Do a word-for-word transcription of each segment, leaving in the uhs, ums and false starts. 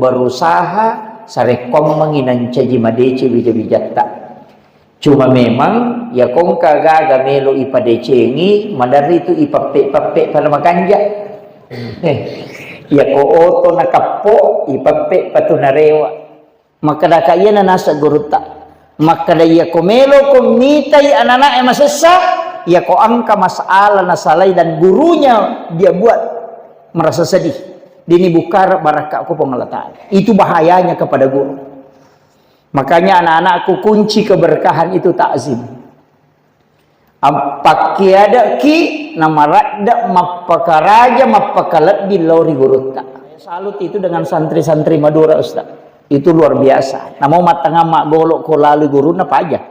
Berusaha sarekkoammengngi nancaji madeceng wija-wijatta. Cuma memang, ya kongka gaga melo ipadecengi, maderri tu ipappe-pappe pada makanja. Eh, ya ko oto nakappo, ipappe patu narewa. Makkadaka iyana naseng gurutta. Makkada iya ko melo ko mitai anak-anak e masessa, iya ko angka masalah nasalai dan gurunya dia buat merasa sedih. Dini buka barakka ko Puang Allah Ta'ala. Itu bahayanya kepada guru. Makanya anak-anakku kunci keberkahan itu takzim. Am-, pakkiadeki namaradda mappakaraja, mappakalebbi lao ri gurutta. Saya salut itu dengan santri-santri Madura, Ustaz. Itu luar biasa. Namo mattangang maggolo ko lalui gurunna paja.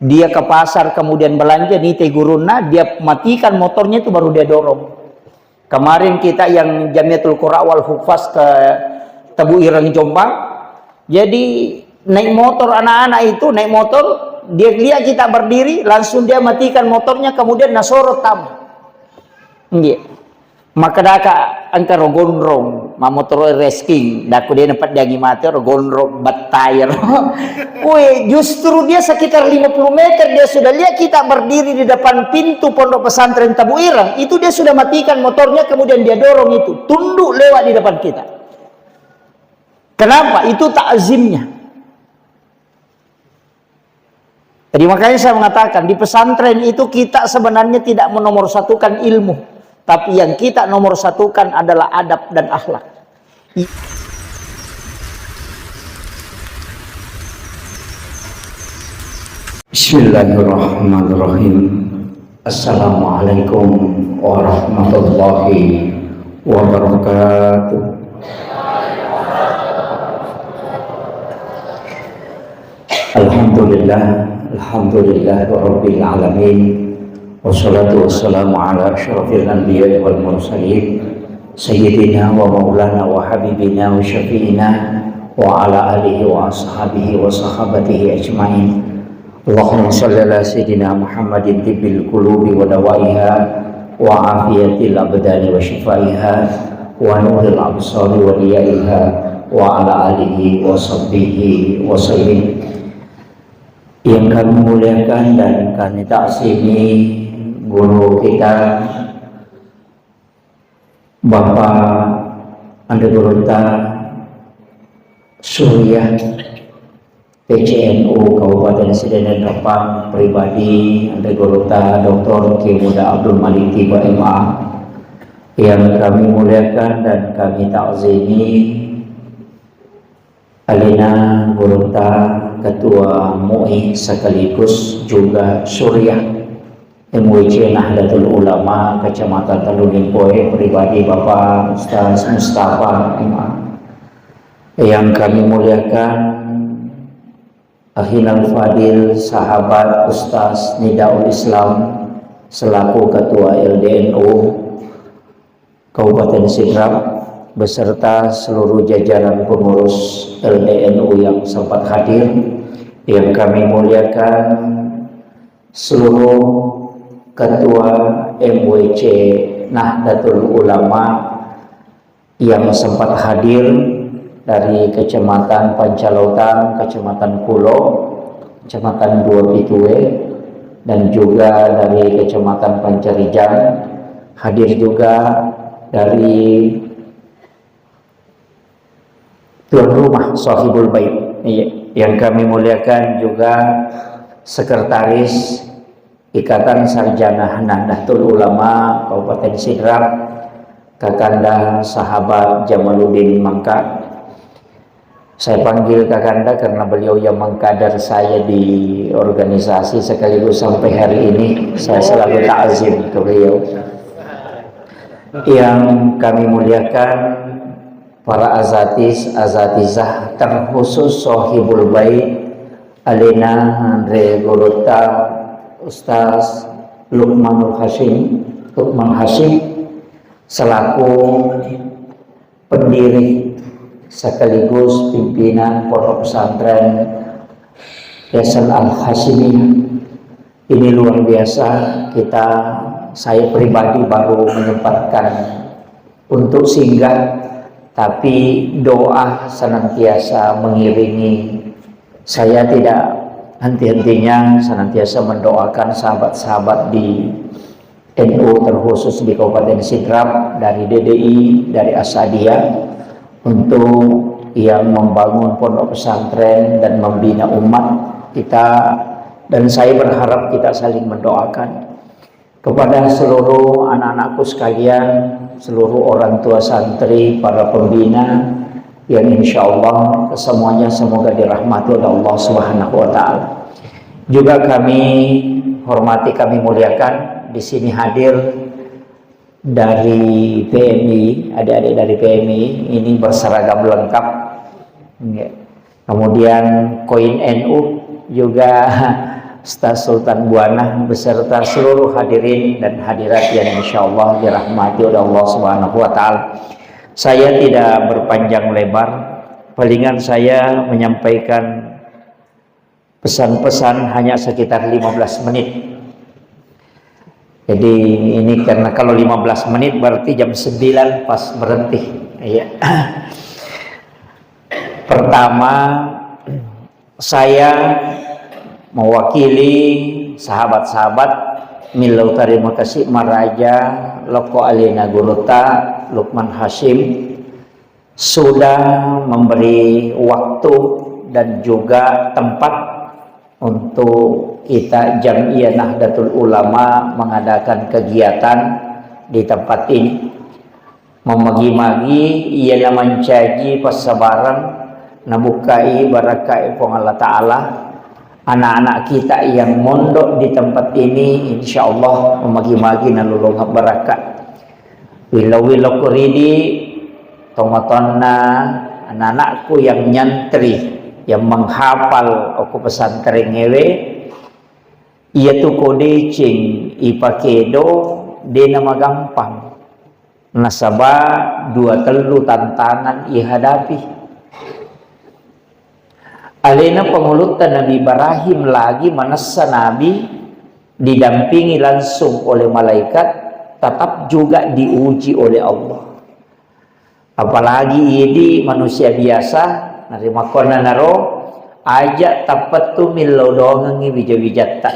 Dia ke pasar kemudian belanja, nitai gurunna, dia matikan motornya itu baru dia dorong. Kemarin kita yang Jamiatul Qurra wal Huffaz ke Tebu Ireng Jombang. Jadi naik motor anak-anak itu, naik motor, dia lihat kita berdiri, langsung dia matikan motornya, kemudian nasorot tamu. Nggih. Makkedaka engka ro gondrong, mammotoro resking, dakku de napeddiangi mate ro gondrong bettair. Woi, justru dia sekitar lima puluh meter dia sudah lihat kita berdiri di depan pintu pondok pesantren Tebu Ireng, itu dia sudah matikan motornya, kemudian dia dorong itu, tunduk lewat di depan kita. Kenapa? Itu takzimnya. Jadi makanya saya mengatakan, di pesantren itu kita sebenarnya tidak menomorsatukan ilmu, tapi yang kita nomorsatukan adalah adab dan akhlak. Bismillahirrahmanirrahim. Assalamualaikum warahmatullahi wabarakatuh. Alhamdulillah, alhamdulillah rabbil alamin. Wassalatu wassalamu ala asyrafil anbiya'i wal mursalin, sayyidina wa maulana wa habibina wa syafi'ina wa ala alihi wa ashabihi wa sahabatihi ajma'in. Allahumma salli ala sayyidina Muhammadin tibbil qulubi wa dawaiha wa afiyatil abdani wa shifaiha wa nuril absari wa diyaiha wa ala alihi wa sahbihi wa sallim. Yang kami muliakan dan kami taksimi guru kita, Bapak Anre Gurutta Suriah, P C N U Kabupaten Sidenreng Rempang, pribadi Anre Gurutta Doktor Kiai Muda Abdul Malik Tiba M A, yang kami muliakan dan kami takzimi, Alena Gurutta Ketua MUI sekaligus juga Suriah M W C Nahdlatul Ulama Kecamatan Tanjung Limpoe, pribadi Bapak Ustaz Mustafa M A. Yang kami muliakan Akhinal Fadil, sahabat Ustaz Nidaul Islam selaku Ketua L D N U Kabupaten Sidrap beserta seluruh jajaran pengurus L D N U yang sempat hadir, yang kami muliakan seluruh ketua M W C Nahdlatul Ulama yang sempat hadir dari Kecamatan Pancalautang, Kecamatan Kulo, Kecamatan Dua Pitue, dan juga dari Kecamatan Pancarijang. Hadir juga dari tuan rumah Sohibul Bait. Iya, yang kami muliakan juga Sekretaris Ikatan Sarjana Nahdlatul Ulama Kabupaten Sidrap, Kakanda Sahabat Jamaluddin Mangka. Saya panggil Kakanda karena beliau yang mengkader saya di organisasi, sekaligus sampai hari ini saya selalu takzim ke beliau. Yang kami muliakan para azatiz, azatizah, terkhusus Sohibul Bait, Alena Anre Gurutta Ustaz Lukmanul Hasyim, Lukman Hasyim, selaku pendiri sekaligus pimpinan Pondok Pesantren Yasan Al Hasyimiyah. Ini luar biasa, kita, saya pribadi baru menyempatkan untuk singgah Tapi doa senantiasa mengiringi. Saya tidak henti-hentinya senantiasa mendoakan sahabat-sahabat di N U, terkhusus di Kabupaten Sidrap, dari D D I, dari Asadiyah, untuk yang membangun pondok pesantren dan membina umat kita. Dan saya berharap kita saling mendoakan. Kepada seluruh anak-anakku sekalian, seluruh orang tua santri, para pembina yang insya Allah kesemuanya semoga dirahmati oleh Allah Subhanahu wa Ta'ala. Juga kami hormati, kami muliakan, di sini hadir dari P M I, adik-adik dari P M I ini berseragam lengkap. Nggih. Kemudian Koin N U juga Ustaz Sultan Buana beserta seluruh hadirin dan hadirat yang insya Allah dirahmati oleh Allah Subhanahu wa Ta'ala. Saya tidak berpanjang lebar, palingan saya menyampaikan pesan-pesan hanya sekitar lima belas menit. Jadi ini karena kalau lima belas menit berarti jam sembilan pas berhenti. Iya. Pertama, saya mewakili sahabat-sahabat millau tarima kasih maraja lokko alena guruta Lukman Hasyim sudah memberi waktu dan juga tempat untuk kita Jam'iyah Nahdlatul Ulama mengadakan kegiatan di tempat ini. Memagi-magi iyana mancaji passabareng, nabukkai barakkai Puang Allah Ta'ala. Anak-anak kita yang mondok di tempat ini, insya Allah memagi-magi nalolongeng barakka. Willau-willau ko ridi, tomatoanna anak-anakku yang nyantri, yang menghafal okko pesantrengngewe, iyatu ko deceng ipakedo, dena magampang. Nasaba dua tellu tantangan ihadapi. Alena pangulutta Nabi Ibrahim lagi manessa nabi didampingi langsung oleh malaikat, tetap juga diuji oleh Allah. Apalagi idi manusia biasa, narimakkuannanaro aja tappettu millau dongengngi wija-wijatta.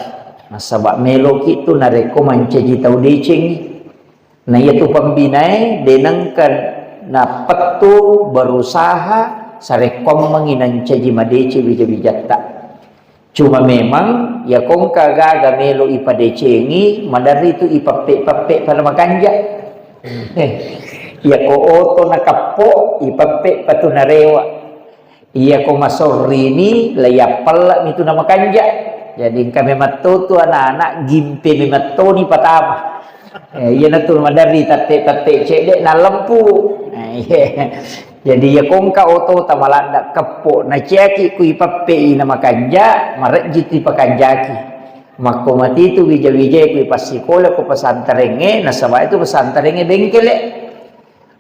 Nasaba meloki tu narekko mancaji tau decengngi. Na iyatu pembinae denengka napettu berusaha sarekkoammengngi nancaji madeceng wija-wijatta. Cuma memang, iyako engka gaga melo ipadecengi, maderri tu ipeppe-peppe pada makanja. Eh, iyako oto nakeppo, ipeppe patu narewa. Iyako masorrini, la iyappella mitu namakanja. Jadi engka memang to tu anak-anak gimpe memang toni patama. Eh, iyanatu maderri tatte-tatte cedde nalempu. Eh, iya. Jadi iyako engka oto tamaladda keppo naciaki kui peppe i namakanja, marejji tu ipakanjaki. Makko matitu wija-wijae kui passikola ko pesantrengnge, nasaba itu pesantrengnge bengkele.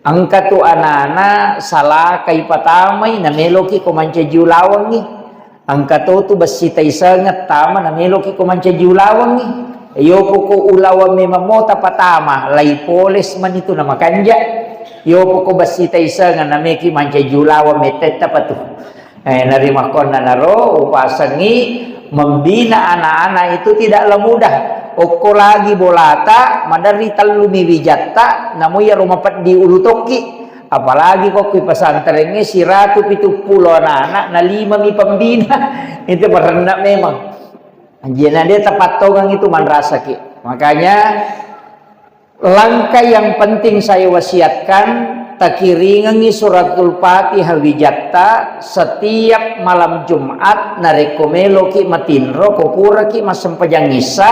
Engka tu anana salakai patamai nameloki ko mancaji ulawengngi. Engka to tu bessi taisengeng tama nameloki ko mancaji ulawengngi. Yopo ko ulaweng memang mota patama, lai poles mani tu namakanja. Yopo ko bessi taisengeng nameki mancaji ulaweng mettetta patu. Eh, narimakkuannanaro upasengngi membina anak-anak itu tidaklah mudah. Okko lagi bolata, maderri tellumi wijatta, namo iyaro mapeddi ulu tokki. Apalagi ko kui pesantrengnge siratu pitu pulo anak-anak, na lima mi pembina. Itu berenna memang. Anjena de tapattongang itu manrasaki. Makanya langkah yang penting saya wasiatkan, takiringengi suratul Fatihah wijatta setiap malam Jumat narekko meloki matinro, ko puraki massempajang Isya,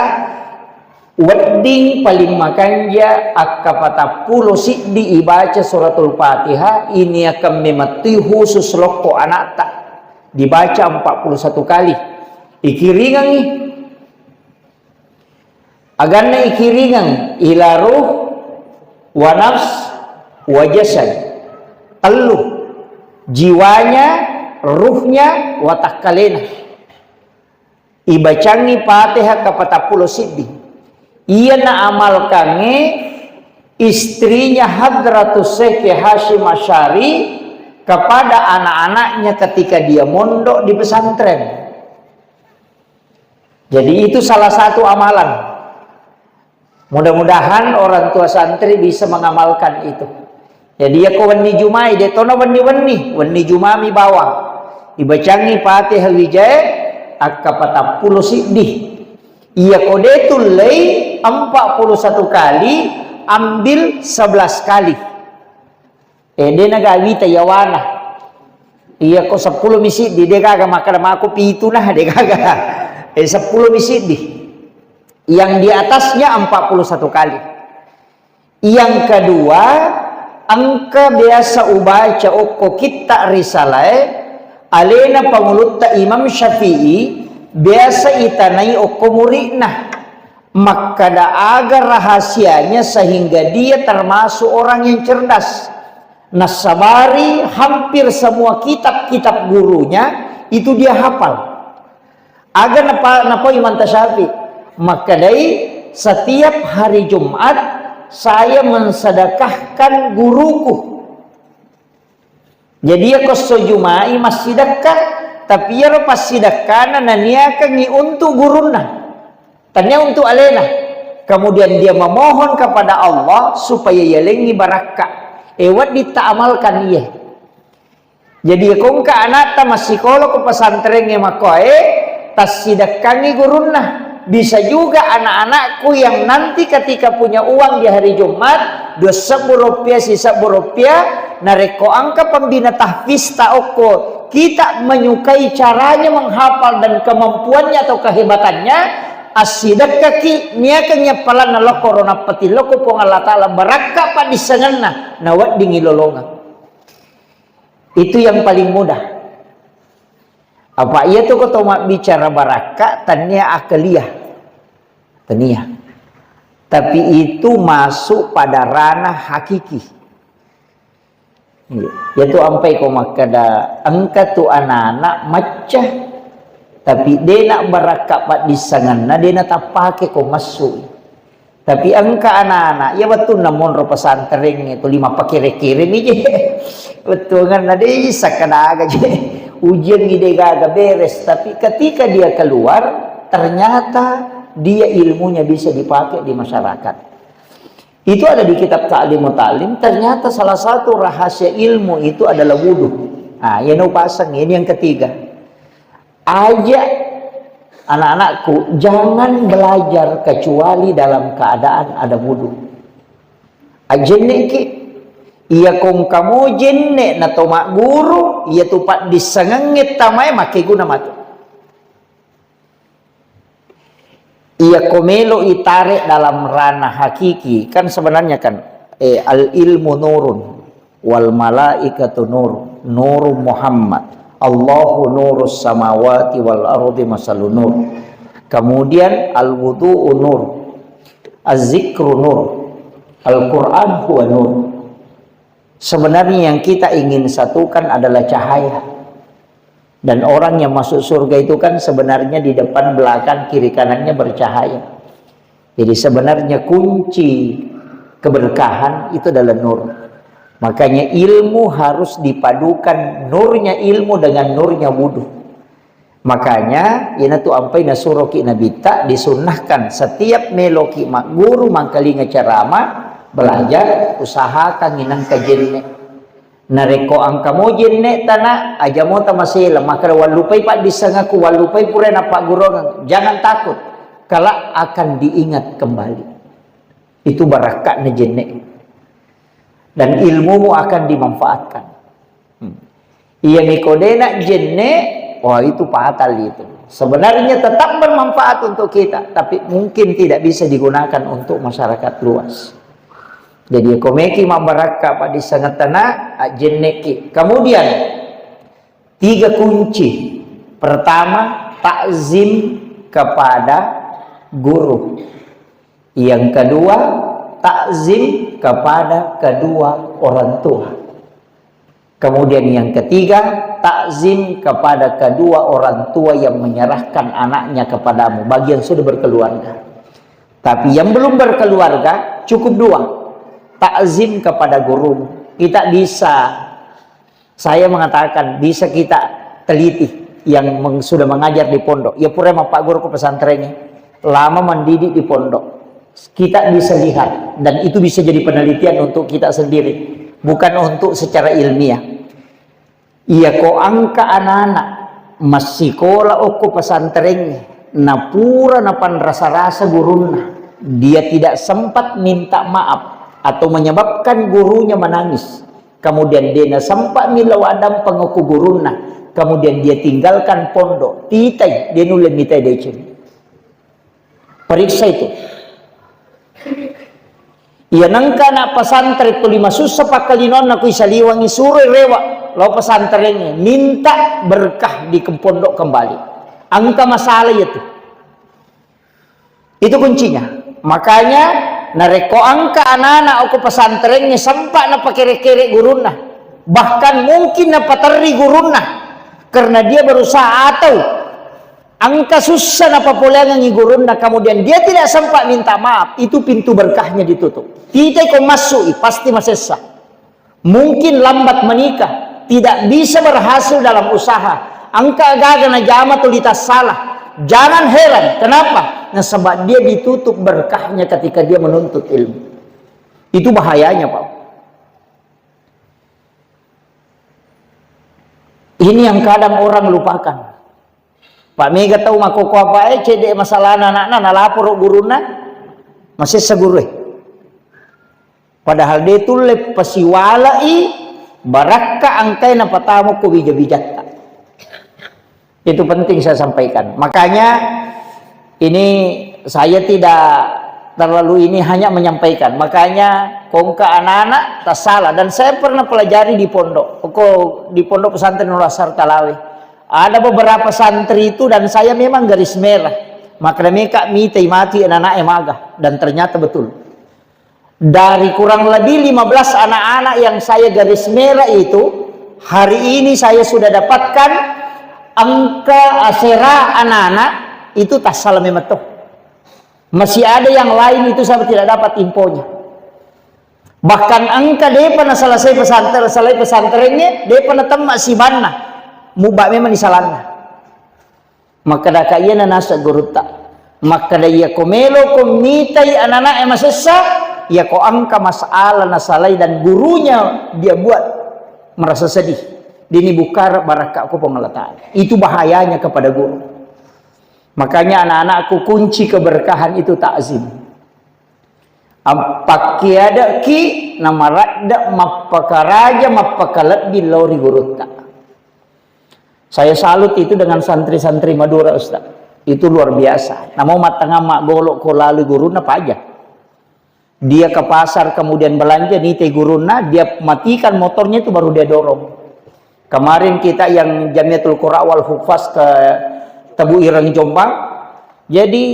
wedding paling makanja akka patappulo siddi ibaca suratul Fatihah, ini akan memettui khusus lokko anakta. Dibaca empat puluh satu kali. Ikiringengi. Aganna ikiringeng ila ruh, wa nafs, wa jasad. Tellu. Jiwanya, ruhnya, watakkalena. Ibacangngi Fatihah kapatappulo siddi. Iyana amalkangnge istrinya Hadratus Syekh Hasyim Asy'ari kepada anak-anaknya ketika dia mondok di pesantren. Jadi, itu salah satu amalan. Mudah-mudahan orang tua santri bisa mengamalkan itu. Jadi, iya ko wenni Jumai, de tona wenni-wenni, wenni Jumami bawang. Ibacangi Fatihah wijae akka patappulo siddi. Iya ko de tullei empat puluh satu kali, ambil sebelas kali. Eh, de naga wita yawana. Iya ko seppulo mi siddi, de gaga makkada mako pitu nah, de gaga. Eh, seppulo mi siddi. Yang di atasnya empat puluh satu kali. Yang kedua, engka biasa ubaca okko kitta risalae, alena pangulutta Imam Syafi'i, biasa itanai okko muridna. Makkada aga rahasianya sehingga dia termasuk orang yang cerdas. Nassabari hampir semua kitab-kitab gurunya itu dia hafal. Aga napa-, napau Imam Tasyafi? Makkadai, "Setiap hari Jumat saya mensedekahkan guruku." Jadi, iya ko esso Jumai massidekka, tapi iyaro passidekkana naniakangngi untuk gurunna, tania untuk alena. Kemudian dia memohon kepada Allah supaya yalengngi barakka. Eh, wedding ta amalkan iye. Jadi, iya ko engka anakta massikola ko pesantrengnge makkoe, tassidekkangngi gurunna. Bisa juga anak-anakku yang nanti ketika punya uang di hari Jumat, dua sebbu rupiah, sisebbu rupiah, narekko engka pembina tahfiz ta okko, kita menyukai caranya menghafal dan kemampuannya atau kehebatannya, assidekkaki, niakangngi appalanna lokko ro nappatilokko Puang Allah Ta'ala, barakka paddissengenna, naweddingngi lolongeng. Itu yang paling mudah. Apa iya tu ko to mabbicara barakka, tania akliah. Tania. Tapi itu masuk pada ranah hakiki. Iya. Iya tu ampai ko makkada, engka tu anak-anak macca, tapi de na barakka paddissengenna, de na tappake ko massu. Tapi engka anak-anak, iya wettunna monro pesantrengnge tuli mappakere-kere mi je. Wettungenna de sakkadaga je. Ujiangngi de gaga beres, tapi ketika dia keluar, ternyata dia ilmunya bisa dipakai di masyarakat. Itu ada di kitab Ta'lim Muta'allim, ternyata salah satu rahasia ilmu itu adalah wudu. Nah, iya no pasang, ini yang ketiga. Aja anak-anakku, jangan belajar kecuali dalam keadaan ada wudu. Ajenneki, iya kongkamo jenne na to magguru, iya tu paddissengengnge tamae makkeguna matu. Iya ko melo itare dalam ranah hakiki, kan sebenarnya kan, eh, al ilmu nurun wal malaikatu nur, nuru Muhammad, Allahu nurus samawati wal ardi masalu nur. Kemudian al wudu'u nur, az-zikru nur, Al-Quran huwa nur. Sebenarnya yang kita ingin satukan adalah cahaya. Dan orang yang masuk surga itu kan sebenarnya di depan, belakang, kiri kanannya bercahaya. Jadi sebenarnya kunci keberkahan itu adalah nur. Makanya ilmu harus dipadukan nurnya ilmu dengan nurnya wudu. Makanya, iyanatu ampai nasuroki Nabitta, disunnahkan setiap meloki magguru, mangkalinga ceramah, belajar, usahakan inangka jenne. Narekko angkamo jenne tana, ajamo tamasela, maka wallupai paddissengaku, wallupai pura nappagguruangeng, jangan takut, kelak akan diingat kembali. Itu barakka'na jenne. Dan ilmumu akan dimanfaatkan. Hmm. Iya miko dena jenne, wah, itu fatal itu. Sebenarnya tetap bermanfaat untuk kita, tapi mungkin tidak bisa digunakan untuk masyarakat luas. Jadi, komeki mabbarakka paddissengetana, ajenneki. Kemudian, tiga kunci. Pertama, takzim kepada guru. Yang kedua, takzim kepada kedua orang tua. Kemudian yang ketiga, takzim kepada kedua orang tua yang menyerahkan anaknya kepadamu, bagi yang sudah berkeluarga. Tapi yang belum berkeluarga, cukup dua. Takzim kepada guru. Kita bisa, saya mengatakan, bisa kita teliti yang meng-, sudah mengajar di pondok. Ya pura mappaguru ko pesantren, lama mendidik di pondok. Kita bisa lihat, dan itu bisa jadi penelitian untuk kita sendiri, bukan untuk secara ilmiah. Iya ko engka anak-anak massikola okko pesantrengnge, napura napanrasa-rasa gurunna, dia tidak sempat minta maaf atau menyebabkan gurunya menangis, kemudian dia nasempat mila wadampeng okko gurunna, kemudian dia tinggalkan pondok, titai, dia nulle mitai deceng. Periksa itu. Iya nengka anak pesantren tuli masussa pakkalinonna, kui saliwangi, suroi rewa lao pesantrengnge, minta berkah di pondok kembali. Engka masalah itu. Itu kuncinya. Makanya narekko engka anak-anak okko pesantrengnge sempat napakere-kere gurunna, bahkan mungkin napaterri gurunna karena dia berusaha atau engka sussa napapoleangengngi gurunna, kemudian dia tidak sempat minta maaf, itu pintu berkahnya ditutup. Titai ko massui, pasti masessa. Mungkin lambat menikah, tidak bisa berhasil dalam usaha, engka gaga najama tuli tassala. Jangan heran, kenapa? Nasaba dia ditutup berkahnya ketika dia menuntut ilmu. Itu bahayanya, Pak. Ini yang kadang orang lupakan. Pak, mega tau makkokko apa e, cedde masalahna anakna, nalaporo gurunna, masessa guru e. Padahal de tulle pasiwalai barakka engkae napatama ko bija-bijatta. Itu penting saya sampaikan. Makanya ini saya tidak terlalu ini, hanya menyampaikan. Makanya ko engka anak-anak tassala, dan saya pernah pelajari di pondok, ko di Pondok Pesantren Nurul Asar Talawe. Ada beberapa santri itu dan saya memang garis merah. Maka meka mitai matu anak-anak e maga, dan ternyata betul. Dari kurang lebih lima belas anak-anak yang saya garis merah itu, hari ini saya sudah dapatkan engka asera anak-anak itu tassala memang to. Masih ada yang lain itu saya tidak dapat infonya. Bahkan engka depa naselesai pesantren, selesai pesantrennya, depa natemma sibanna. Mubba memang ni salanna. Makkedaka iyana naseng gurutta. Makkeda, iyako meloko mitai anana'e masessa, iyako engka masalah nasalai dan gurunya dia buat merasa sedih. Dini bukkara barakka ko Puang Allah Ta'ala. Itu bahayanya kepada guru. Makanya anak-anakku, kunci keberkahan itu takzim. Am-, pakkiadeki namaradda mappakaraja, mappakalebbi lao ri gurutta. Saya salut itu dengan santri-santri Madura, Ustaz. Itu luar biasa. Namo mattangang maggolo ko lalu gurunna paja. Dia ke pasar kemudian belanja, nitai gurunna, dia matikan motornya itu baru dia dorong. Kemarin kita yang Jamiatul Qurra wal Hufaz ke Tebu Ireng Jombang, jadi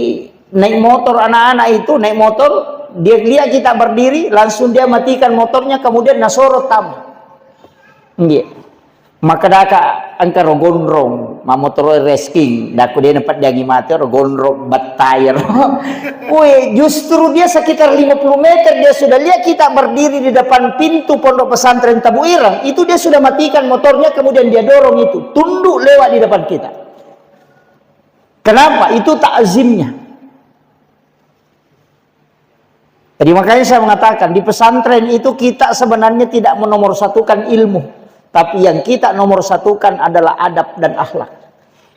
naik motor anak-anak itu, naik motor, dia lihat kita berdiri, langsung dia matikan motornya, kemudian nasorot tamu. Nggih. Makkedaka engka ro gondrong, mammotoro resking, dakku de napeddiangi mate ro gondrong, bettair. Woi, justru dia sekitar lima puluh meter dia sudah lihat kita berdiri di depan pintu Pondok Pesantren Tebu Ireng, itu dia sudah matikan motornya, kemudian dia dorong itu, tunduk lewat di depan kita. Kenapa? Itu takzimnya. Jadi makanya saya mengatakan, di pesantren itu kita sebenarnya tidak menomorsatukan ilmu, tapi yang kita nomorsatukan adalah adab dan akhlak.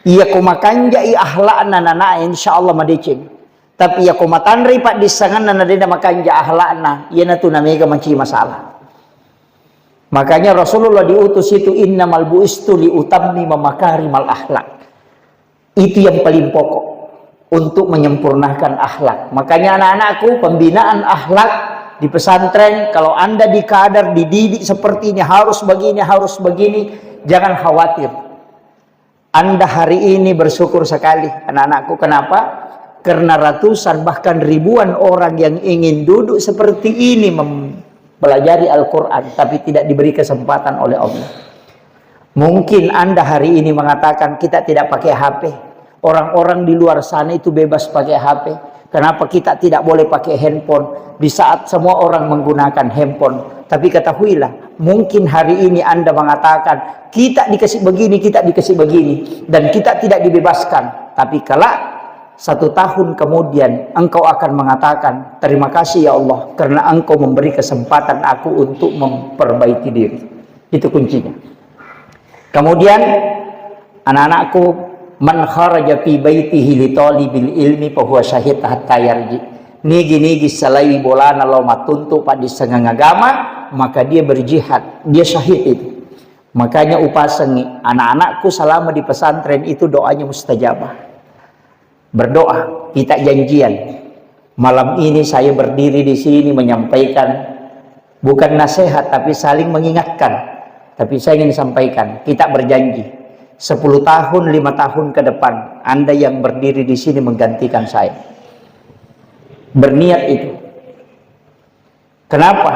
Iya ko makanjai akhlakna nana, insya Allah madeceng. Tapi iya ko matanrei paddissengenna na dena makanja akhlakna, iyanatu namega manci masalah. Makanya Rasulullah diutus itu, "Innamal bu'istu liutammima makarimal akhlak." Itu yang paling pokok untuk menyempurnakan akhlak. Makanya anak-anakku, pembinaan akhlak di pesantren, kalau Anda dikadar, dididik seperti ini, harus begini, harus begini, jangan khawatir. Anda hari ini bersyukur sekali, anak-anakku. Kenapa? Karena ratusan, bahkan ribuan orang yang ingin duduk seperti ini mem-, pelajari Al-Quran, tapi tidak diberi kesempatan oleh Allah. Mungkin Anda hari ini mengatakan, "Kita tidak pakai H P." Orang-orang di luar sana itu bebas pakai H P. Kenapa kita tidak boleh pakai handphone di saat semua orang menggunakan handphone? Tapi ketahuilah, mungkin hari ini Anda mengatakan, "Kita dikasih begini, kita dikasih begini, dan kita tidak dibebaskan." Tapi kelak satu tahun kemudian, engkau akan mengatakan, "Terima kasih ya Allah, karena Engkau memberi kesempatan aku untuk memperbaiki diri." Itu kuncinya. Kemudian, anak-anakku, "Man kharaja fi baitihi li talibil ilmi fahuwa syahid hatta yarji." Nigi-nigi salai bolana lao mattuntu paddissengeng agama, maka dia berjihad, dia syahid itu. Makanya upasengi anak-anakku selama di pesantren itu doanya mustajabah. Berdoa, kita janjian. Malam ini saya berdiri di sini menyampaikan, bukan nasihat, tapi saling mengingatkan. Tapi saya ingin sampaikan, kita berjanji, sepuluh tahun, lima tahun ke depan, Anda yang berdiri di sini menggantikan saya. Berniat itu. Kenapa?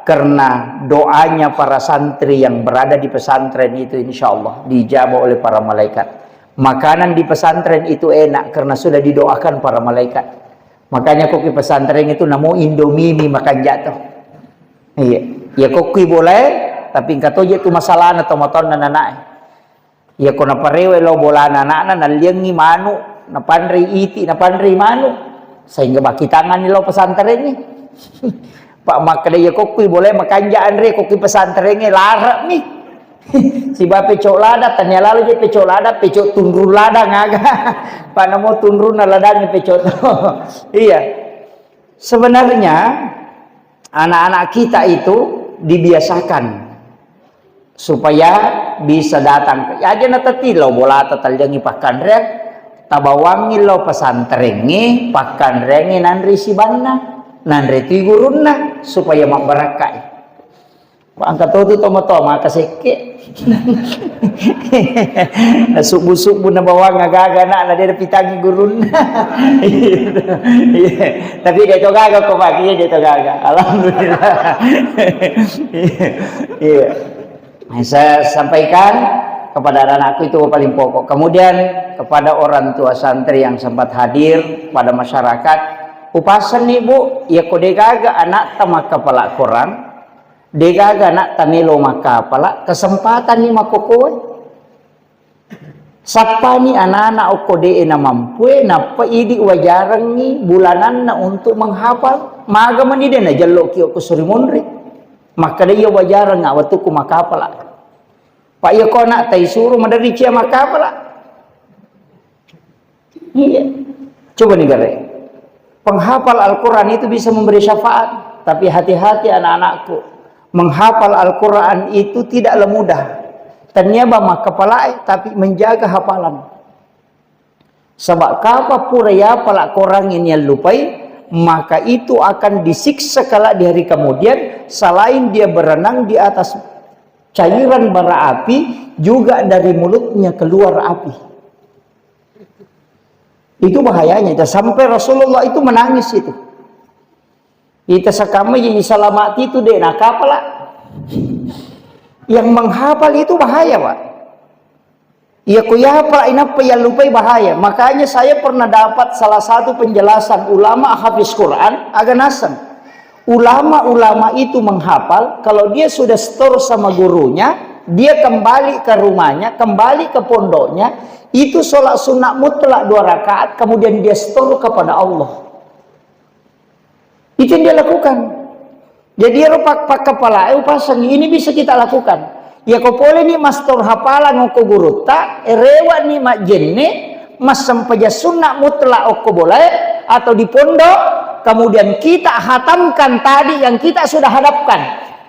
Karena doanya para santri yang berada di pesantren itu, insya Allah, diijabah oleh para malaikat. Makanan di pesantren itu enak karena sudah didoakan para malaikat. Makanya ko ki pesantren itu namo Indomie mi makan jatuh. Iya. Ya ko ki boleh, tapi engka toje tu masalahna tomatonna nanae. Iya ko naparewe lao bolana anakna, nalliangi manu, napanrei iti, napanrei manu, sehingga bakkitanganni lao pesantrengnge. Pak makkeda, iya ko ki boleh makanja anre, ko ki pesantrengnge lare'mi. Siba pecok lada, tania lalo je pecok lada, pecok tunrung ladang aga. Pak namo tunrunna ladangnge pecok to. Iya. Sebenarnya anak-anak kita itu dibiasakan supaya bisa datang. Ya aja natetti lao bolata talliangi pakkanreang, tabawangi lao pesantrengnge pakkanreangnge nanre sibanna, nanre tui gurunna supaya mabbarakkai. Engka to tu tomatoa maka sekke. Nasubbu-subbu na bawang aga-aga anakna, de napitangi gurunna. Iya. Tapi de to gaga ko, Pak, iya de to gaga. Alhamdulillah. Iya. Saya sampaikan kepada anak-anakku itu paling pokok. Kemudian kepada orang tua santri yang sempat hadir, pada masyarakat, upasenni, Bu, iya ko de gaga anakta makkapala Quran, de gaga anakta melo makkapala, kesempatanni makkokoe. Sappani anana okko de namampue, nappa idi wajarengngi bulananna untuk menghafal. Maga mani de najelloki okko suri monri. Makkeda iya wajareng wettukku makkapala. Pak iya ko anakta isuro maderri cia makkapala. Iya. Coba nih, Gare. Penghafal Al-Quran itu bisa memberi syafaat. Tapi hati-hati anak-anakku. Menghafal Al-Quran itu tidaklah mudah. Tania ba makkapalae, tapi menjaga hafalan. Sebab kapa pura yapala Quran ini yang lupai, maka itu akan disiksa kelak di hari kemudian. Selain dia berenang di atas cairan bara api, juga dari mulutnya keluar api. Itu bahayanya. Sampai Rasulullah itu menangis itu. Ita sakama jadi salamati itu de nakapala. Yang menghafal itu bahaya, Pak. Iya ko yapala inappa yang lupai bahaya. Makanya saya pernah dapat salah satu penjelasan ulama hafiz Quran, aga naseng. Ulama-ulama itu menghafal, kalau dia sudah setor sama gurunya, dia kembali ke rumahnya, kembali ke pondoknya, itu sholat sunnah mutlak dua rakaat, kemudian dia setor kepada Allah. Itu yang dia lakukan. Jadi ero pak-, pakkapalae upasengi, ini bisa kita lakukan. Ya ko pole ni mastor hafalan ko gurutta, erewa ni majjenne, massempajang sunnah mutlak okko bolae atau di pondok, kemudian kita hatamkan tadi yang kita sudah hadapkan.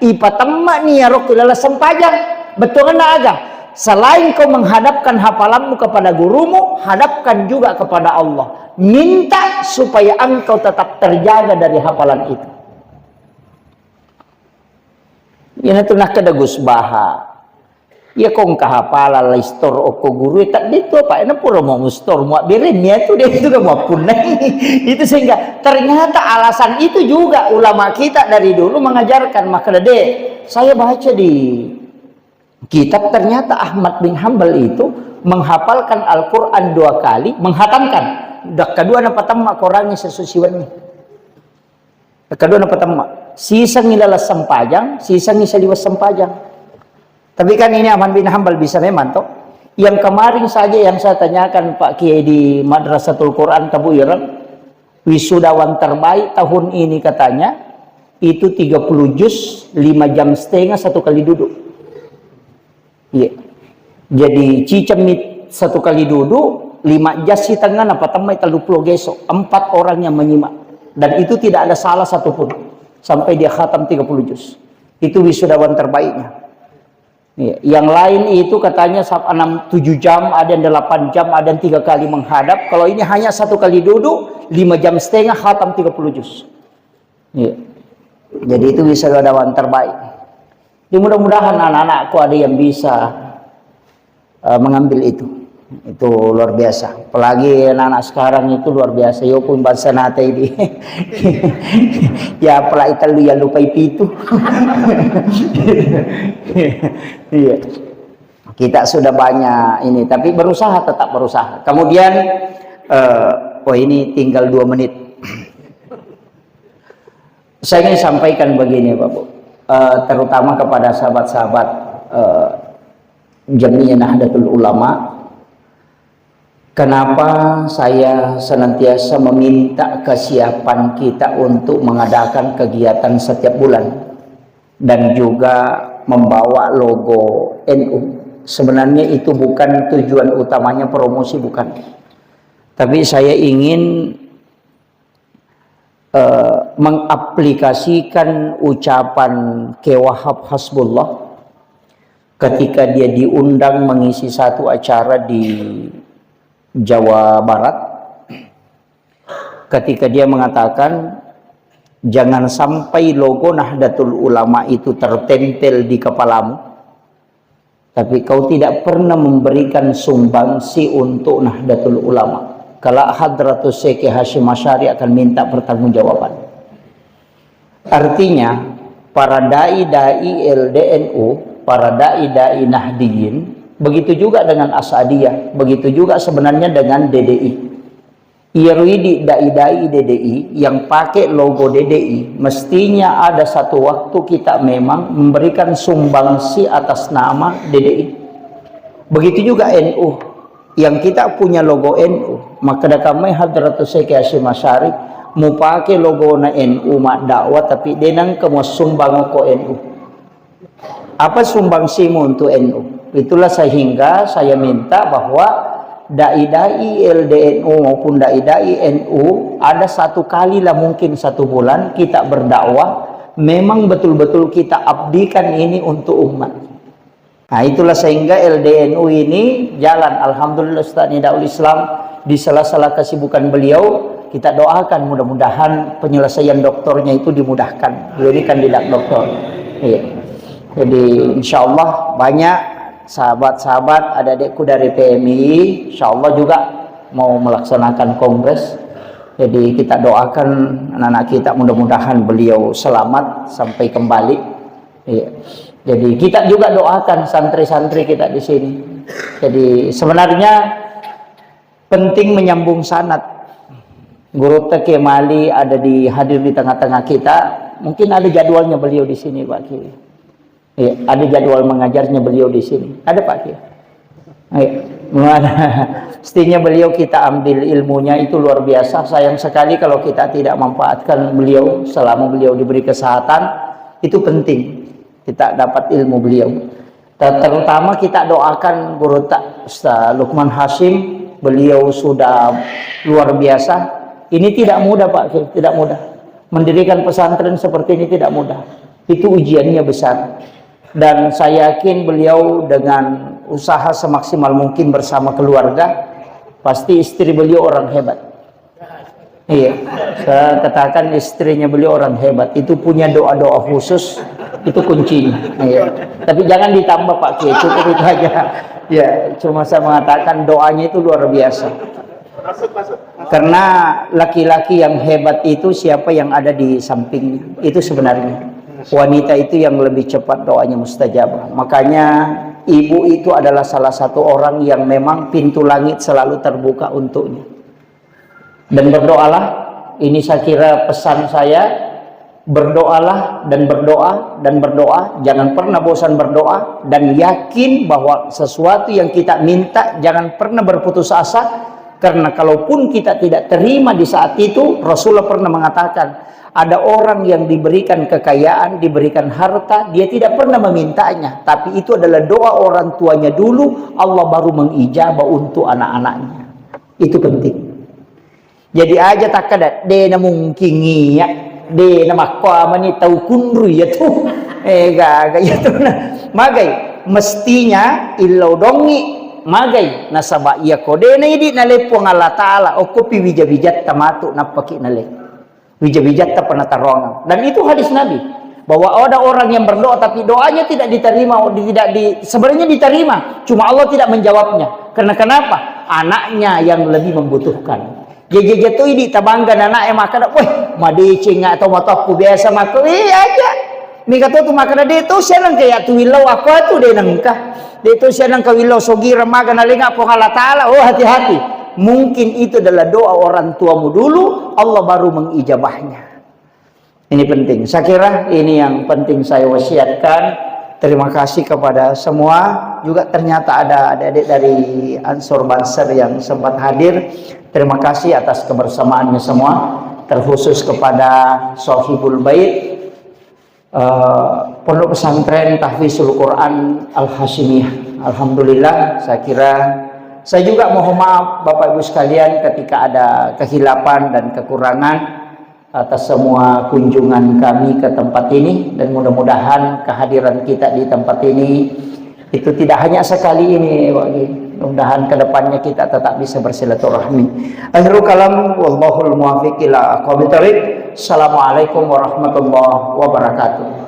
Ipatemma ni iyaro ku laleng sempajang. Bettuanna aga? Selain kau menghadapkan hafalanmu kepada gurumu, hadapkan juga kepada Allah. Minta supaya engkau tetap terjaga dari hafalan itu. Iyana tu nakkeda Gus Baha. Iya ko engka hafalan lai setor okko guru, tak de tu apa, ena pura mau setor, mau bereng, ya tu de tu mau punai. Itu sehingga ternyata alasan itu juga ulama kita dari dulu mengajarkan, makkeda de, saya baca di kitab, ternyata Ahmad bin Hambal itu menghafalkan Al-Quran dua kali, menghatamkan. Dakkadua napatemma korangngi sesusiwenni. Dakkadua napatemma. Sisengngi laleng sempajang, sisengngi saliweng sempajang. Tapi kan ini Ahmad bin Hambal bisa memang toh. Yang kemarin saja yang saya tanyakan Pak Kiai di Madrasatul Quran Kabuireng, wisudawan terbaik tahun ini katanya, itu tiga puluh juz, lima jam setengah satu kali duduk. Iya. Jadi cicemmi satu kali duduk, lima jas sitengnga napatemmai tellu pulo geso, empat orang yang menyimak. Dan itu tidak ada salah satupun. Sampai dia khatam tiga puluh juz. Itu wisudawan terbaiknya. Iya. Yang lain itu katanya sa-, enam, tujuh jam, ada yang delapan jam, ada yang tiga kali menghadap. Kalau ini hanya satu kali duduk, lima jam setengah khatam tiga puluh juz. Iya. Jadi itu wisudawan terbaik. Jadi mudah-mudahan anak-anakku ada yang bisa, eh, mengambil itu. Itu luar biasa. Apalagi anak-anak sekarang itu luar biasa. Yo pun bangsa nate ini. Ya, apalagi telu ya lupai pitu. Iya. Kita sudah banyak ini, tapi berusaha, tetap berusaha. Kemudian, eh, oh, ini tinggal dua menit. Saya ingin sampaikan begini, Bapak Bu. Eh, terutama kepada sahabat-sahabat, eh, Jamiah Nahdlatul Ulama, kenapa saya senantiasa meminta kesiapan kita untuk mengadakan kegiatan setiap bulan dan juga membawa logo N U. Sebenarnya itu bukan tujuan utamanya, promosi, bukan. Tapi saya ingin, eh, mengaplikasikan ucapan Kiai Wahab Hasbullah ketika dia diundang mengisi satu acara di Jawa Barat. Ketika dia mengatakan, "Jangan sampai logo Nahdlatul Ulama itu tertempel di kepalamu, tapi kau tidak pernah memberikan sumbangsi untuk Nahdlatul Ulama. Kelak Hadratus Syekh Hasyim Asy'ari akan minta pertanggungjawaban." Artinya, para dai-dai L D N U, para dai-dai Nahdiyin, begitu juga dengan As'adiyah, begitu juga sebenarnya dengan D D I. Iyaro idi dai-dai D D I yang pakai logo D D I, mestinya ada satu waktu kita memang memberikan sumbangsi atas nama D D I. Begitu juga N U, yang kita punya logo N U, makkeda kamai Hadratus Syekh Hasyim Asy'ari, mupake logona N U maddakwah, tapi de nengka muassumbang ko N U. Apa sumbangsimu untuk N U? Itulah sehingga saya minta bahwa dai-dai L D N U maupun dai-dai N U ada satu kali lah mungkin satu bulan kita berdakwah, memang betul-betul kita abdikan ini untuk umat. Nah, itulah sehingga L D N U ini jalan. Alhamdulillah, Ustaz Nidaul Islam, di sela-sela kesibukan beliau, kita doakan mudah-mudahan penyelesaian doktornya itu dimudahkan. Beliau ini kandidat doktor. Iya. Jadi, insya Allah banyak sahabat-sahabat, adik-adikku dari P M I, insya Allah juga mau melaksanakan kongres. Jadi, kita doakan anak-anak kita, mudah-mudahan beliau selamat sampai kembali. Iya. Jadi, kita juga doakan santri-santri kita di sini. Jadi, sebenarnya penting menyambung sanad. Gurutta Kiai Mali ada di, hadir di tengah-tengah kita. Mungkin ada jadwalnya beliau di sini, Pak Kiai. Iya, ada jadwal mengajarnya beliau di sini. Ada, Pak Kiai? Iya. Mestinya beliau kita ambil ilmunya itu luar biasa. Sayang sekali kalau kita tidak manfaatkan beliau selama beliau diberi kesehatan. Itu penting. Kita dapat ilmu beliau. Ter-, terutama kita doakan guru ta-, Ustaz Lukman Hasyim, beliau sudah luar biasa. Ini tidak mudah, Pak Kiai, tidak mudah. Mendirikan pesantren seperti ini tidak mudah. Itu ujiannya besar. Dan saya yakin beliau dengan usaha semaksimal mungkin bersama keluarga, pasti istri beliau orang hebat. Iya, saya katakan istrinya beliau orang hebat. Itu punya doa-doa khusus, itu kuncinya. Iya. Tapi jangan ditambah, Pak Kiai, cukup itu aja. Ya, cuma saya mengatakan doanya itu luar biasa. Karena laki-laki yang hebat itu siapa yang ada di sampingnya. Itu sebenarnya. Wanita itu yang lebih cepat doanya mustajabah. Makanya ibu itu adalah salah satu orang yang memang pintu langit selalu terbuka untuknya. Dan berdoalah, ini saya kira pesan saya, berdoalah dan berdoa dan berdoa, jangan pernah bosan berdoa, dan yakin bahwa sesuatu yang kita minta jangan pernah berputus asa, karena kalaupun kita tidak terima di saat itu, Rasulullah pernah mengatakan, ada orang yang diberikan kekayaan, diberikan harta, dia tidak pernah memintanya, tapi itu adalah doa orang tuanya dulu, Allah baru mengijabah untuk anak-anaknya. Itu penting. Jadi aja takkada, de na mungkin iya, de na makko amani tau kunru iya tu. Eh, gaga iya tu na. Magai, mestinya illau dongi, magai, nasaba iya ko de na idi nale Puang Allah Ta'ala, okko pi wija-wijatta matu nappaki nale. Wija-wijatta penatarongan. Dan itu hadis Nabi, bahwa ada orang yang berdoa tapi doanya tidak diterima, tidak di, sebenarnya diterima, cuma Allah tidak menjawabnya. Karena kenapa? Anaknya yang lebih membutuhkan. Jaja-jaja tu idi tabangga anak e makkada, "Weh, madeceng atau mataku biasa maka, eh, aja." Mika to tu makkada, "De to sianang kaya tu willau aku atu de nengka. De to sianang ka willau sogira maga nalenga Puang Allah Ta'ala." Oh, hati-hati. Mungkin itu adalah doa orang tuamu dulu, Allah baru mengijabahnya. Ini penting. Saya kira ini yang penting saya wasiatkan. Terima kasih kepada semua. Juga ternyata ada adik-adik dari Ansor Banser yang sempat hadir. Terima kasih atas kebersamaannya semua. Terkhusus kepada Sohibul Bait, eh, Pondok Pesantren Tahfizul Quran Al Hasyimiyah. Alhamdulillah, saya kira saya juga mohon maaf Bapak Ibu sekalian ketika ada kekhilafan dan kekurangan atas semua kunjungan kami ke tempat ini, dan mudah-mudahan kehadiran kita di tempat ini itu tidak hanya sekali ini, Pak Kiai. Mudah-mudahan ke depannya kita tetap bisa bersilaturahmi. Akhirul kalam, wallahul muwaffiq ila aqwamit thariq. Assalamualaikum warahmatullahi wabarakatuh.